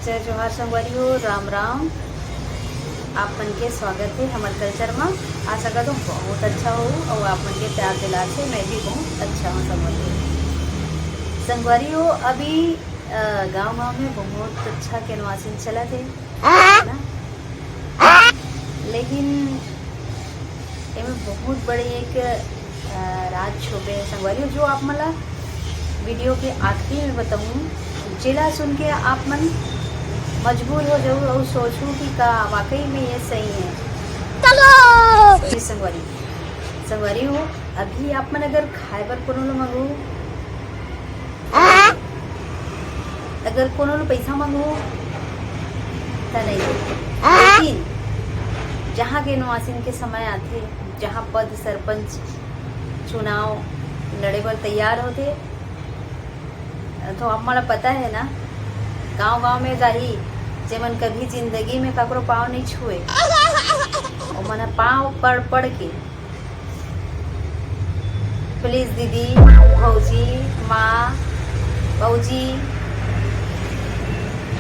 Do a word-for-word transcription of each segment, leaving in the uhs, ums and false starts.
जय जोहार संगवारी हो, राम राम। आप मन के स्वागत है हमर कल्चर में। आशा करत हूँ बहुत अच्छा हो और आप मन के प्यार दुलार से मैं भी बहुत अच्छा हूँ संगवारी हो। संगवारी हो, अभी गांव गांव में बहुत अच्छा कैनवासिंग चलत है, है ना? लेकिन एमे बहुत बड़े एक अ, राज छुपे है संगवारी हो, जो आप मन ला वीडियो के आखिरी में बताऊँ, जेला सुन के आप मन मजबूर हो जाऊ और सोचू कि का वाकई में ये सही है। चलो। जी संगवारी, संगवारी हो, अभी आप मन अगर खाए बर कोनो ला मंगू, अगर कोनो ला पैसा मंगू, त नहीं। लेकिन जहाँ के नवासिन के समय आथे, जहाँ पद सरपंच चुनाव लड़े बर तैयार होथे, तो आप मन ला पता है ना, गांव गांव में जाही, जेमन कभी जिंदगी में ककरो पाँव नहीं छुए, ओमन ह पाँव पड़ पड़ के, प्लीज दीदी, भौजी, माँ, भौजी,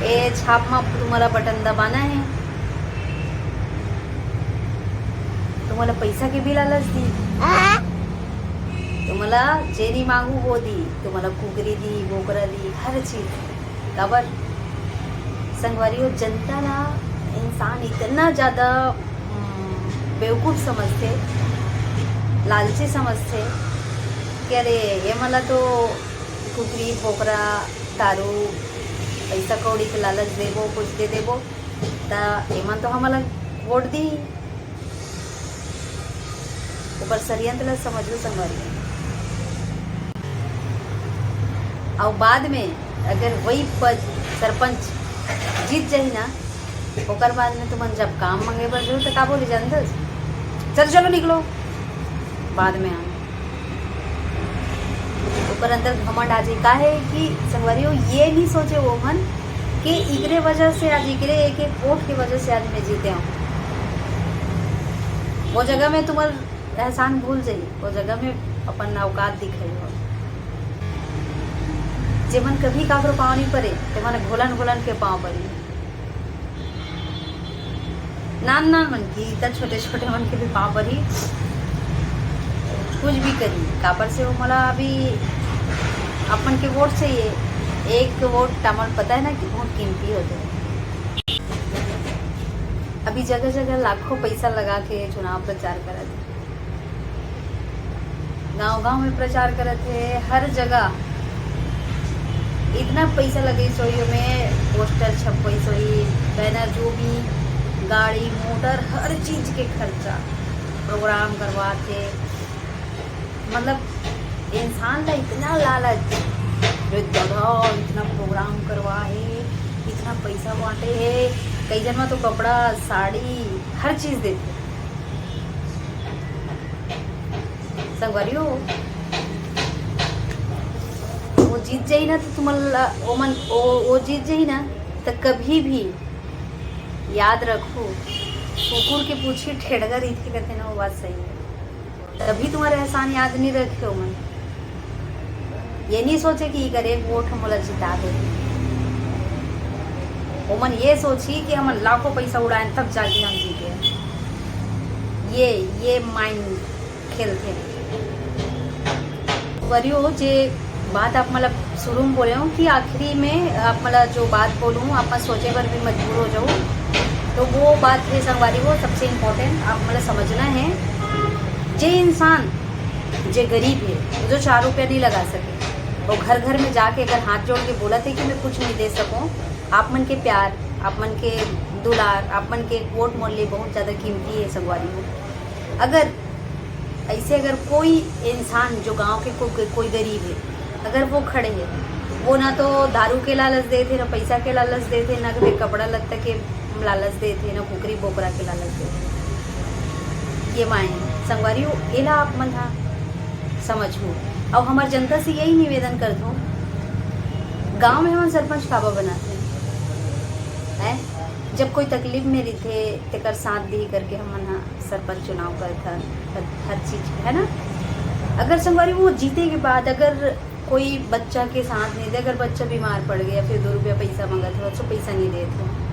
ए छाप मा तुम्हारा बटन दबाना है। तुम्हारा पैसा के भी लालच दी, तुम्हारा जे नहीं मांगू वो दी, तुम्हारा कुकरी दी, बोकरा दी, हर चीज। काबर संगवारी हो, जनता ना इंसान इतना ज्यादा, हम्म, बेवकूफ समझथे, लालची समझथे कि अरे ये मला तो कुकरी, बोकरा, दारू, पैसा कौड़ी के लालच देबो, कुछ दे देबो, त एमन तो हमला वोट दी। ओकर षड्यंत्र ल समझो संगवारी। अउ बाद में अगर वही पद सरपंच जीत जाही ना, ओकर बाद में तुमन जब काम मांगे बर जाहू, त का बोली जानथस? चलो, चलो, निकलो, बाद में आना। ओकर अंदर घमंड आ जाई। काहे कि संगवारी हो, ये नहीं सोचे वो मन कि इकरे वजह से आज, इकरे एक एक वोट के वजह से आज मैं जीते हूँ। वो जगह में तुम्हार एहसान भूल जाई, वो जगह में अपन औकात दिखाई हो। जेमन कभी काकरो पाँव नहीं परे, तेमन घोलन घोलन के पाँव परी। नान नान मन की, इतना छोटे छोटे मन के भी पाँव परी। कुछ भी करी, काबर से वो मोला अभी अपन के वोट चाहिए। एक वोट, हमन पता है ना कि बहुत कीमती होथे। अभी जगह जगह लाखों पैसा लगा के चुनाव प्रचार करत, गांव गांव में प्रचार करत हे, हर जगह इतना पैसा लगे सोई में, पोस्टर छपवाई सोई, बैनर, जो भी, गाड़ी मोटर, हर चीज के खर्चा, प्रोग्राम करवाथे। मतलब इंसान ला इतना लालच, रे दादा, इतना प्रोग्राम करवा हे, इतना पैसा बांटे हे, कई जन मा तो कपड़ा, साड़ी, हर चीज देथे। संगवारी हो, वो जीत जाही ना, तो तुमन ला, वो मन, वो, वो जीत जाही ना, तो कभी भी याद रखो, कुकुर के पूछी ठेड़गा रहिथे, कहते ना, वो बात सही है। कभी तुम्हारा एहसान याद नहीं रखे ओमन। ये नहीं सोचे कि इकर एक वोट हम ओला जिता दे। ओमन ये सोची कि हमन लाखों पैसा उड़ाएं, तब जाके हम जीते। ये, ये माइंड खेलथे। वरियो, जे बात आप, मतलब, शुरू में बोले हो कि आखिरी में आप, मतलब, जो बात बोलूँ, आप सोचे बर भी मजबूर हो जाओ, तो वो बात है संगवारी, वो सबसे इम्पोर्टेंट आप, मतलब, समझना है। जे इंसान, जे गरीब है, जो चार रुपया नहीं लगा सके, वो घर घर में जाके अगर हाथ जोड़ के बोलत है कि मैं कुछ नहीं दे सकूँ, आप मन के प्यार, आप मन के दुलार, आप मन के वोट मोर लिए बहुत ज़्यादा कीमती है संगवारी हो। अगर ऐसे अगर कोई इंसान जो गांव के को, कोई गरीब है, अगर वो खड़े है, वो ना तो दारू के लालच देथे, ना पैसा के लालच देथे, ना कपड़ा लत्ता के लालच देथे, ना कुकरी बोकरा के लालच देथे। ये मायने संगवारी हो, एला आप मन हा समझहू। अउ हमर जनता से यही निवेदन करथों, गांव में हमन सरपंच काबर बनाथे, हैं? जब कोई तकलीफ में रहिथे, तेकर साथ दी करके हमन हा सरपंच चुनाव करथन, हर, हर चीज, है ना? अगर संगवारी वो जीते के बाद अगर कोई बच्चा के साथ नहीं दे, अगर बच्चा बीमार पड़ गया, फिर दो रुपया पैसा मांगत हो, तो पैसा नहीं देते,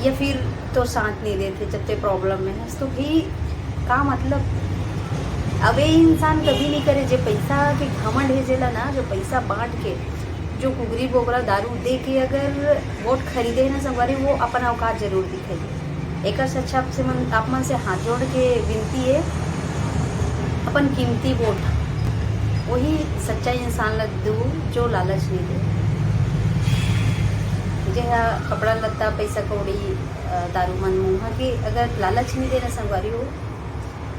या फिर तो साथ नहीं देते जब ते प्रॉब्लम में है, तो भी का मतलब? अब ये इंसान कभी नहीं करे, जे पैसा के घमंड है जेला ना, जो पैसा बांट के, जो कुगरी बोगरा दारू दे के अगर वोट खरीदे ना संगवारी, वो अपन औकात जरूर दिखाई। एकर से अच्छा आपसे मन, आप मन से हाथ जोड़ के विनती है, अपन कीमती वोट वही सच्चा इंसान ला दू, जो लालच नहीं दे। जे हा कपड़ा लत्ता, पैसा कौड़ी, अ, दारू मन मुंहा के अगर लालच नहीं देना संगवारी हो,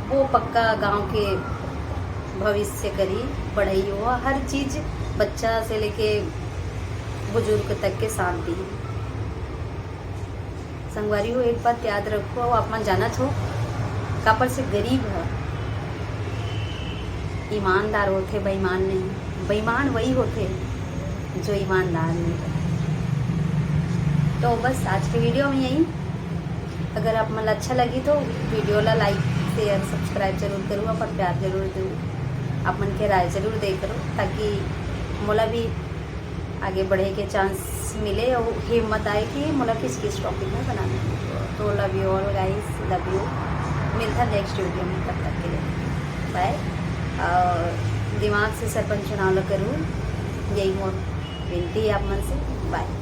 वो पक्का गांव के भविष्य करी, बढ़ई हो, हर चीज बच्चा से लेके बुजुर्ग तक के शांति। संगवारी हो, एक बात याद रखो, अउ आप मन जानत हो, काबर से गरीब ह ईमानदार होथे, बेईमान नहीं। बेईमान वही होथे जो ईमानदार नहीं होथे। तो बस आज के वीडियो में यही। अगर आप मन ला अच्छा लगी तो वीडियो ला लाइक, शेयर, सब्सक्राइब जरूर करूँ, अपन प्यार जरूर दूँ, आप मन के राय जरूर दे करो, ताकि मोला भी आगे बढ़े के चांस मिले और हिम्मत आए कि मोला किस किस टॉपिक में बनाना है। तो love you all guys, love you। मिलता नेक्स्ट वीडियो में, तब तक के लिए बाय। और दिमाग से सरपंच चुनाव ला करूँ, यही मोर विनती है आप मन से। बाय।